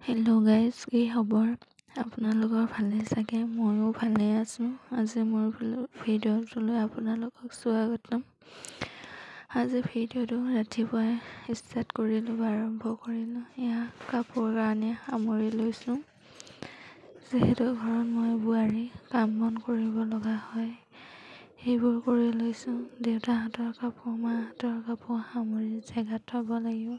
Hello' guys, কি খবৰ আপোনালোকৰ? ভালে চাগে, ময়ো ভালে আছোঁ। আজি মোৰ ভিডিঅ'টোলৈ আপোনালোকক স্বাগতম। আজি ভিডিঅ'টো ৰাতিপুৱাই ষ্টাৰ্ট কৰিলোঁ বা আৰম্ভ কৰিলোঁ। এয়া কাপোৰ কানি সামৰি লৈছোঁ। যিহেতু ঘৰত মই বোৱাৰী, কাম বন কৰিব লগা হয়, সেইবোৰ কৰি লৈছোঁ। দেউতাহঁতৰ কাপোৰ, মাহঁতৰ কাপোৰ সামৰি জেগাত থ'ব লাগিব,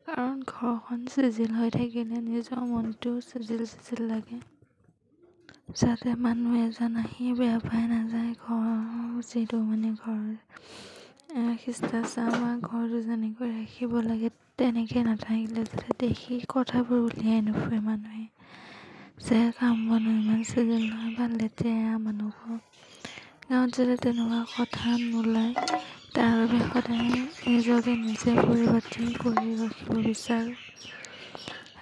কাৰণ ঘৰখন চিজিল হৈ থাকিলে নিজৰ মনটোও চিজিল চিজিল লাগে, যাতে মানুহ এজন আহি বেয়া পাই নাযায়। ঘৰৰ যিটো মানে ঘৰৰ শিষ্টাচাৰ বা ঘৰটো যেনেকৈ ৰাখিব লাগে তেনেকৈ নাথাকিলে যাতে দেখি কথাবোৰ উলিয়াই নুফুৰে মানুহে যে কাম বনো ইমান চিজিল নহয় বা লেতেৰা মানুহ ঘৰ। গাঁৱত যাতে তেনেকুৱা কথা নোলায়, তাৰ বাবে সদায় নিজকে নিজে পৰিপাটি কৰি ৰাখিব বিচাৰোঁ।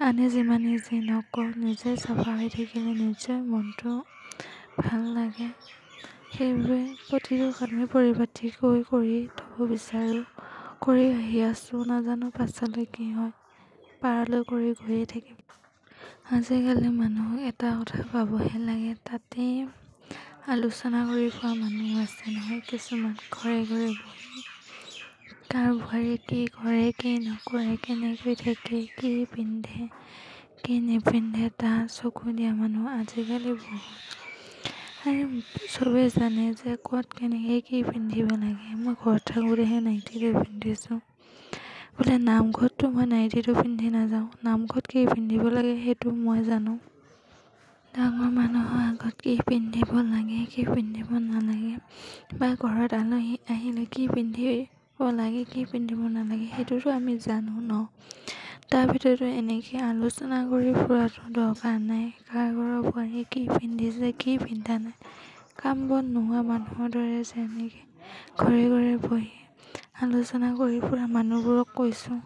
আনে যিমানেই যি নকওক, নিজে চাফা হৈ থাকিলে নিজৰ মনটো ভাল লাগে। সেইবাবে প্ৰতিটো কামেই পৰিপাটিকৈ কৰি থ'ব বিচাৰোঁ, কৰি আহি আছোঁ। নাজানো পাছলৈ কি হয়, পাৰলৈ কৰি গৈয়ে থাকিম। আজিকালি মানুহক এটা কথা পাবহে লাগে, তাতেই আলোচনা কৰি ফুৰা মানুহ আছে নহয় কিছুমান, ঘৰে ঘৰে বহি কাৰ বোৱাৰীয়ে কি কৰে, কি নকৰে, কেনেকৈ থাকে, কি পিন্ধে, কি নিপিন্ধে, তাৰ চকু দিয়া মানুহ আজিকালি বহুত। আৰে, চবেই জানে যে ক'ত কেনেকৈ কি পিন্ধিব লাগে। মই ঘৰত থাকোঁতেহে নাইটিটো পিন্ধিছোঁ বোলে, নামঘৰততো মই নাইটিটো পিন্ধি নাযাওঁ। নামঘৰত কি পিন্ধিব লাগে সেইটো মই জানো। ডাঙৰ মানুহৰ আগত কি পিন্ধিব লাগে, কি পিন্ধিব নালাগে, বা ঘৰত আলহী আহিলে কি পিন্ধিব লাগে, কি পিন্ধিব নালাগে, সেইটোতো আমি জানো ন। তাৰ ভিতৰতো এনেকৈ আলোচনা কৰি ফুৰাটো দৰকাৰ নাই, কাৰ ঘৰৰ বোৱাৰীয়ে কি পিন্ধিছে, কি পিন্ধা নাই। কাম বন নোহোৱা মানুহৰ দৰে যেনেকৈ ঘৰে ঘৰে বহি আলোচনা কৰি ফুৰা মানুহবোৰক কৈছোঁ,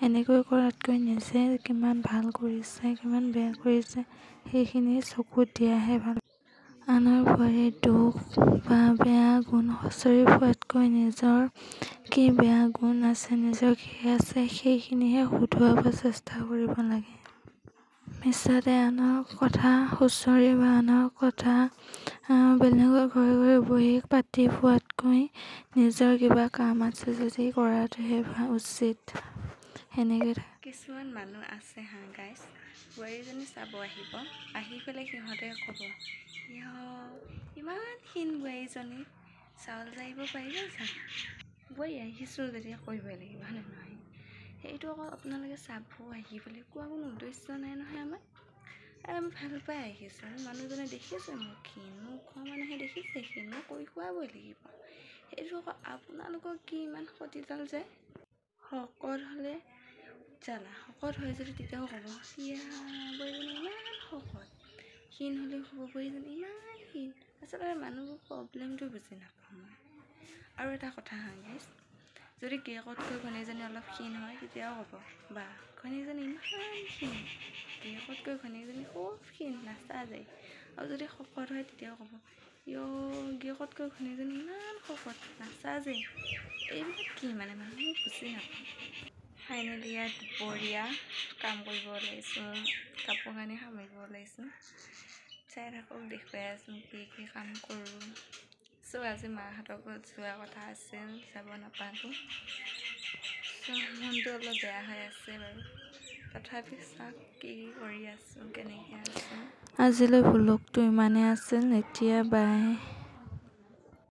এনেকৈ কৰাতকৈ নিজে কিমান ভাল কৰিছে, কিমান বেয়া কৰিছে, সেইখিনি চকুত দিয়াহে ভাল। আনৰ বোৱাৰীৰ দোষ বা বেয়া গুণ খুচৰি ফুৰাতকৈ নিজৰ কি বেয়া গুণ আছে, নিজৰ কি আছে, সেইখিনিহে শুধৰাব চেষ্টা কৰিব লাগে। মিছাতে আনৰ কথা খুচৰি বা আনৰ কথা বেলেগৰ ঘৰে ঘৰে বহি পাতি ফুৰাতকৈ নিজৰ কিবা কাম আছে যদি কৰাটোহে উচিত। সেনেকৈ কিছুমান মানুহ আছে হা গাইজ, বোৱাৰীজনী চাব আহিব, আহি পেলাই সিহঁতে ক'ব, ইহ ইমান ক্ষীণ বোৱাৰীজনী, চাউল জাৰিব পাৰিব জানো? বোৱাৰী আহিছোঁ যেতিয়া কৰিবই লাগিব, হয়নে নহয়? সেইটো আকৌ আপোনালোকে চাব আহি পেলাই কোৱা কোনো উদ্দেশ্য নাই নহয় আমাৰ। আৰু আমি ভাল পাই আহিছোঁ, আৰু মানুহজনে দেখিছে মোক ক্ষীণ, মোক খোৱা মানুহে দেখিছে ক্ষীণ, মোক কৰি খুৱাবই লাগিব। সেইটো আকৌ আপোনালোকৰ কি ইমান সতিডাল যায়? শকত হ'লে জ্বালা, শকত হয় যদি তেতিয়াও ক'ব, ইয়া বোৱাৰীজনী ইমান শকত। ক্ষীণ হ'লেও ক'ব, বোৱাৰীজনী ইমান ক্ষীণ। আচলতে মানুহবোৰ প্ৰব্লেমটো বুজি নাপাওঁ মই। আৰু এটা কথা হা গাইজ, যদি গিৰিয়েকতকৈ ঘৈণীয়েকজনী অলপ ক্ষীণ হয়, তেতিয়াও ক'ব, বা ঘৈণীয়েকজনী ইমান ক্ষীণ, গিৰিয়েকতকৈ ঘৈণীয়েকজনী খুব ক্ষীণ, নাচাজেই। আৰু যদি শকত হয়, তেতিয়াও ক'ব, ইয় গিৰিয়েকতকৈ ঘৈণীয়েকজনী ইমান শকত, নাচাজেই। এইবিলাক কি মানে মানুহ, মই বুজি নাপাওঁ। ফাইনেলি ইয়াত দুপৰীয়া কাম কৰিব ওলাইছোঁ, কাপোৰ কানি সামৰিব ওলাইছোঁ। চাই থাকক, দেখুৱাই আছোঁ কি কি কাম কৰোঁ। চ' আজি মাহঁতৰ ঘৰত যোৱা কথা আছিল, যাব নাপালোঁ। চ' মনটো অলপ বেয়া হৈ আছে বাৰু, তথাপি চাওক কি কি কৰি আছোঁ, কেনেকৈ আছোঁ। আজিলৈ ভ্লগটো ইমানেই আছিল। এতিয়া বাই।